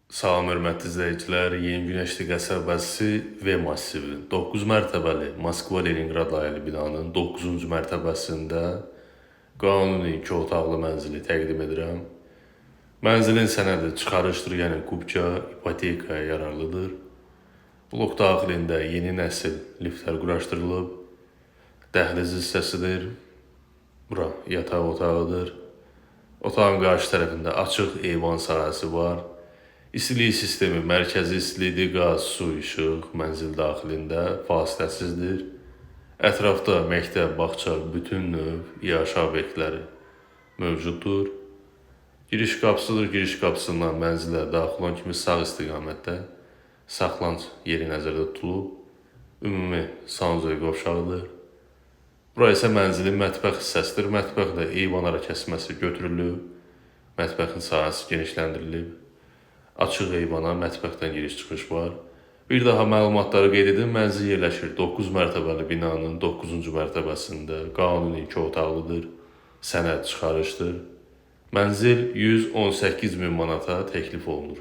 Salam hörmətli izləyicilər, Yeni Günəşli qəsəbəsi V massivinin 9 mərtəbəli Moskva Leninqrad layihəli binanın 9-cu mərtəbəsində qanuni 2 otaqlı mənzili təqdim edirəm. Mənzilin sənədi çıxarışdır, yəni kupça ipotekaya yararlıdır. Blok daxilində yeni nəsil liftlər quraşdırılıb. Dəhliz hissəsidir. Bura yataq otağıdır. Otağın qarşı tərəfində açıq eyvan sahəsi var. İstilik sistemi mərkəzi istilikdir, qaz, su, işıq mənzil daxilində fasiləsizdir. Ətrafda məktəb, bağça, bütün növ iaşə obyektləri mövcuddur. Giriş qapısıdır. Giriş qapısından mənzilə daxil olan kimi sağ istiqamətdə saxlanc yeri nəzərdə tutulub. Ümumi sanuzel qovşağıdır. Bura isə mənzilin mətbəx hissəsidir. Mətbəxdə eyvan ara kəsməsi götürülüb. Mətbəxin sahəsi genişləndirilib. Açıq eyvana mətbəxdən giriş-çıxış var. Bir daha məlumatları qeyd edim. Mənzil yerləşir 9 mərtəbəli binanın 9-cu mərtəbəsində. Qanuni 2 otaqlıdır. Sənəd çıxarışdır. Mənzil 118 min manata təklif olunur.